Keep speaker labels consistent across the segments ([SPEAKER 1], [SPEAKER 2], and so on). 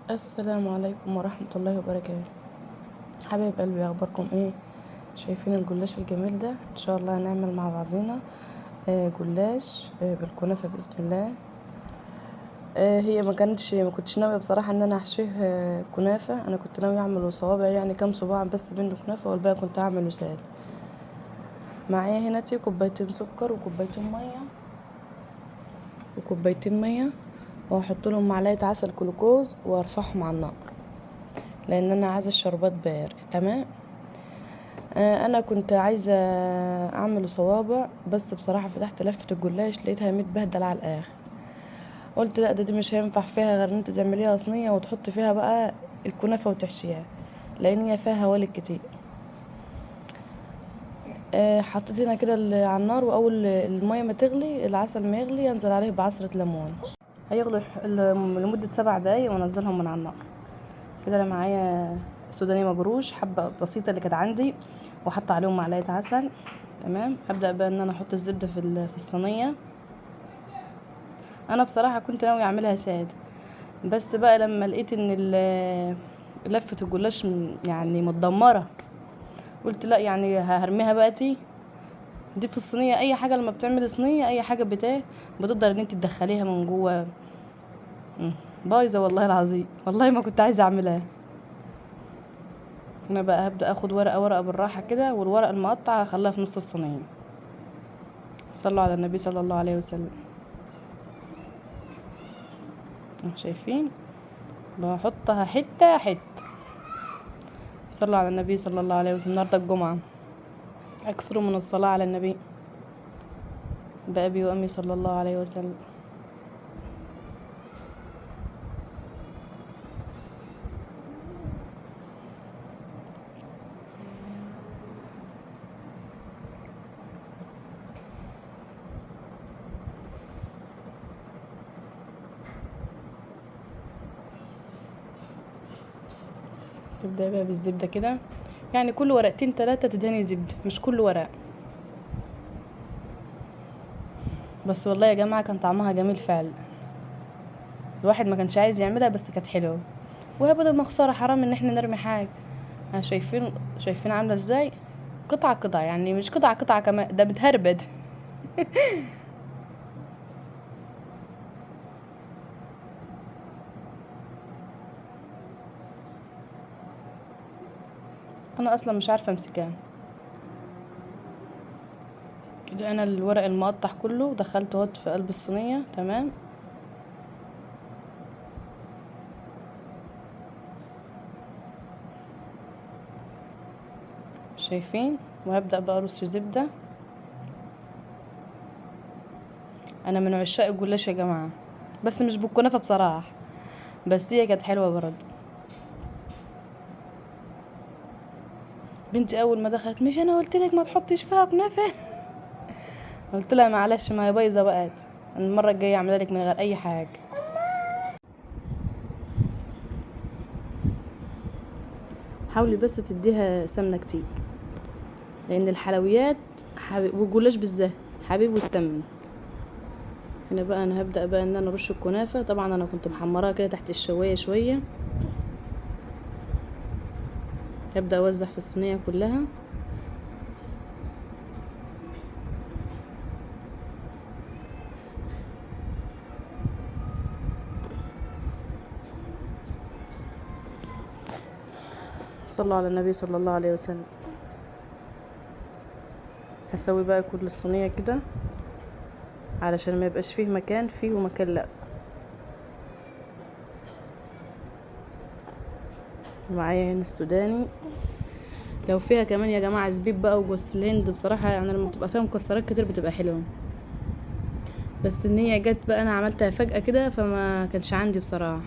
[SPEAKER 1] السلام عليكم ورحمة الله وبركاته. حبايب قلبي، اخباركم ايه؟ شايفين الجلاش الجميل ده؟ ان شاء الله هنعمل مع بعضينا جلاش بالكنافة بإذن الله. هي ما كنتش ناوية بصراحة ان انا احشيه كنافة. انا كنت ناوية اعمله صوابع، يعني كام صباع بس منه كنافة، والباقي كنت هعمله ساده. معايا هنا تي كوبايتين سكر وكوبايتين مية وكوبايتين مية، وهحط لهم معلقة عسل جلوكوز وارفعهم على النار لان انا عايزه الشربات بارد. تمام. انا كنت عايزه اعمل صوابع، بس بصراحة فتحت لفه الجلاش لقيتها متبهدله على الاخر. قلت لا، دي مش هينفع فيها غير ان انت تعمليها صينية وتحط فيها بقى الكنافه وتحشيها، لان هي فيها هوالك كتير. حطيت هنا كده على النار، واول المية ما تغلي العسل ما يغلي ينزل عليه بعصره ليمون. هيغلي لمدة 7 دقايق وانزلهم من على النار. كده انا معايا سوداني مجروش، حبه بسيطة اللي كانت عندي، وحط عليهم معلقه عسل. تمام. هبدا بقى ان انا احط الزبدة في الصينية. انا بصراحة كنت ناوية اعملها ساده، بس بقى لما لقيت ان لفه الجلاش متدمره، قلت لا، هرميها بقى دي في الصينية. اي حاجة لما بتعمل صينية اي حاجة بتقدر ان انت تدخليها من جوه. بايظة والله العظيم، والله ما كنت عايزه اعملها. انا بقى هبدا اخد ورقة ورقة بالراحة كده، والورق المقطع هخليها في نص الصينية. صلوا على النبي صلى الله عليه وسلم. شايفين؟ بحطها حتة حتة. صلوا على النبي صلى الله عليه وسلم. النهارده الجمعة، اكثروا من الصلاة على النبي بأبي وأمي صلى الله عليه وسلم. تبدأ بقى بالزبدة كده، كل ورقتين 3 تدهني زبدة، مش كل ورقة. بس والله يا جماعة كان طعمها جميل فعلا، الواحد ما كانش عايز يعملها بس كانت حلوة. وهي بدل ما خسارة، حرام ان احنا نرمي حاجة. ها شايفين عاملة ازاي؟ قطعة قطعة، يعني مش قطعة قطعة كمان، ده متهربد. انا اصلا مش عارفة امسكها كده. انا الورق المقطع كله دخلته اهوت في قلب الصينية. تمام. شايفين؟ وهبدأ بقى ارص زبدة. انا من عشاق الجلاش يا جماعة، بس مش بالكنافة بصراحة، بس هي كانت حلوة برضه. بنتي اول ما دخلت، مش انا قلت لك ما تحطيش فيها كنافة؟ قلت لها معلش، ما هي بايظة بقت، المرة الجاية اعملها لك من غير اي حاجة. حاولي بس تديها سمنة كتير، لان الحلويات والجلاش بالذات حبيب والسمن. هنا بقى انا هبدأ بقى ان انا ارش الكنافة. طبعا انا كنت محمراها كده تحت الشواية شوية. هبدأ اوزع في الصينية كلها. صلوا على النبي صلى الله عليه وسلم. هسوي بقى كل الصينية كده علشان ما يبقاش فيه مكان فيه ومكان لا. معايا هنا السوداني، لو فيها كمان يا جماعة زبيب بقى وجوز الهند، بصراحة لما بتبقى فيها مكسرات كتير بتبقى حلوة. بس ان هي جت بقى انا عملتها فجأة كده فما كانش عندي بصراحة.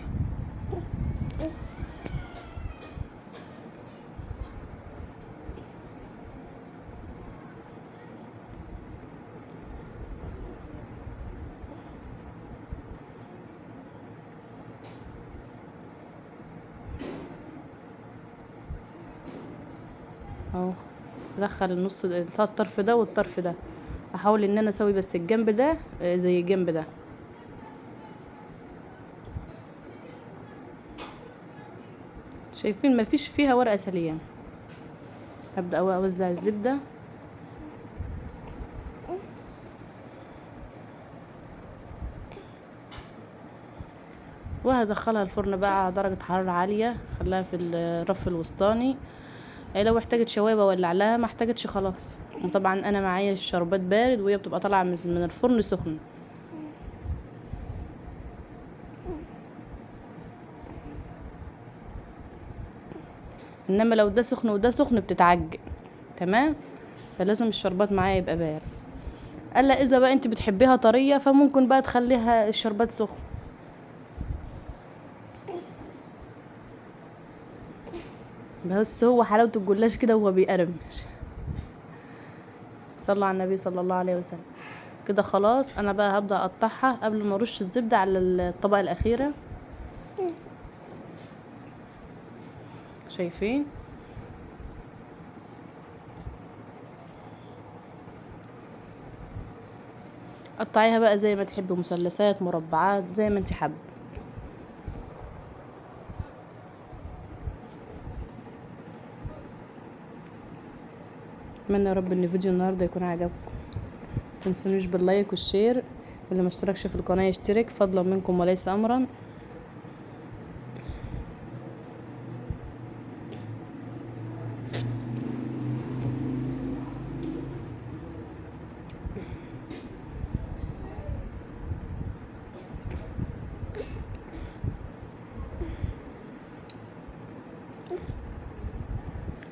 [SPEAKER 1] اهو ادخل النص ده، الطرف ده والطرف ده، احاول ان انا اسوي بس الجنب ده زي الجنب ده. شايفين مفيش فيها ورقة سليان. هبدا اوزع الزبدة. وهدخلها الفرن بقى على درجه حرارة عالية، خليها في الرف الوسطاني. لو احتاجت شوايه بولع لها، ما احتاجتش خلاص. وطبعا انا معايا الشربات بارد وهي بتبقى طالعه من الفرن سخن. انما لو ده سخن وده سخن بتتعجن، تمام؟ فلازم الشربات معايا يبقى بارد. الا اذا بقى انت بتحبيها طرية فممكن بقى تخليها الشربات سخن. بس هو حلاوة الجلاش كده وهو بيقرمش. صلى على النبي صلى الله عليه وسلم. كده خلاص انا بقى هبدا اقطعها قبل ما ارش الزبدة على الطبقة الاخيرة. شايفين؟ قطعيها بقى زي ما تحبي، مثلثات، مربعات، زي ما انت حابة. اتمنى يا رب ان فيديو النهارده يكون عجبكم. متنسونيش بال like وال share، واللي ما اشتركش في القناة يشترك فضلا منكم وليس امرا.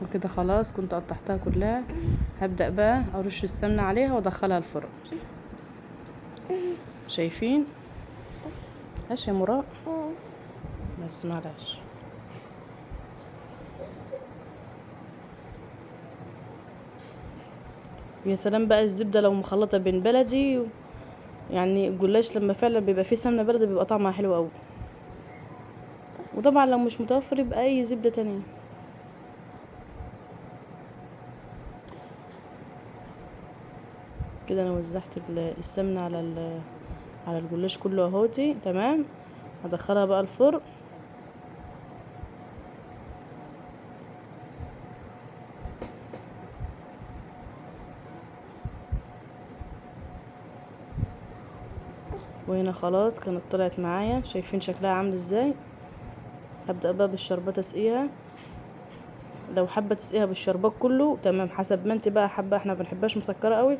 [SPEAKER 1] وكده خلاص كنت قطعتها كلها. هبدأ بقى ارش السمنة عليها وادخلها الفرن. شايفين؟ هاش يا مراء، بس معلش. يا سلام بقى الزبدة لو مخلطة بين بلدي يعني الجلاش لما فعلا بيبقى فيه سمنة بلدي بيبقى طعمها حلو قوي. وطبعا لو مش متوفر يبقى اي زبدة تانية. كده انا وزعت السمنة على الجلاش كله اهوتي، تمام. هدخلها بقى الفرن. وهنا خلاص كانت طلعت معايا، شايفين شكلها عامل ازاي. هبدأ بقى بالشربات اسقيها. لو حابة تسقيها بالشربات كله تمام، حسب ما انت بقى حابة. احنا ما بنحبهاش مسكره قوي،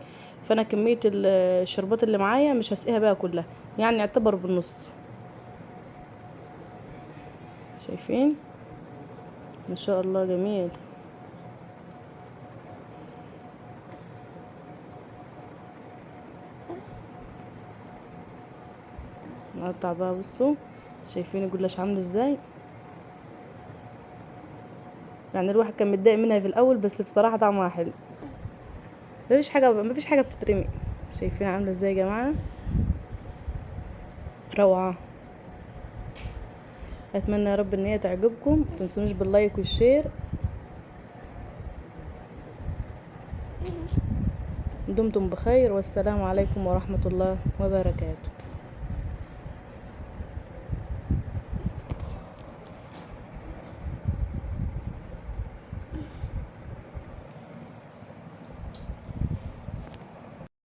[SPEAKER 1] فانا كمية الشربات اللي معايا مش هسقيها بقى كلها، يعني اعتبر بالنص. شايفين؟ ما شاء الله جميل. نقطع بقى، بصوا شايفين الجلاش عامل ازاي. يعني الواحد كان متضايق منها في الاول، بس بصراحة طعمها حلو. مفيش حاجة بتترمي. شايفين عامله ازاي يا جماعة؟ روعه. اتمنى يا رب ان هي تعجبكم. متنسونيش بال like وال share. دمتم بخير، والسلام عليكم ورحمة الله وبركاته.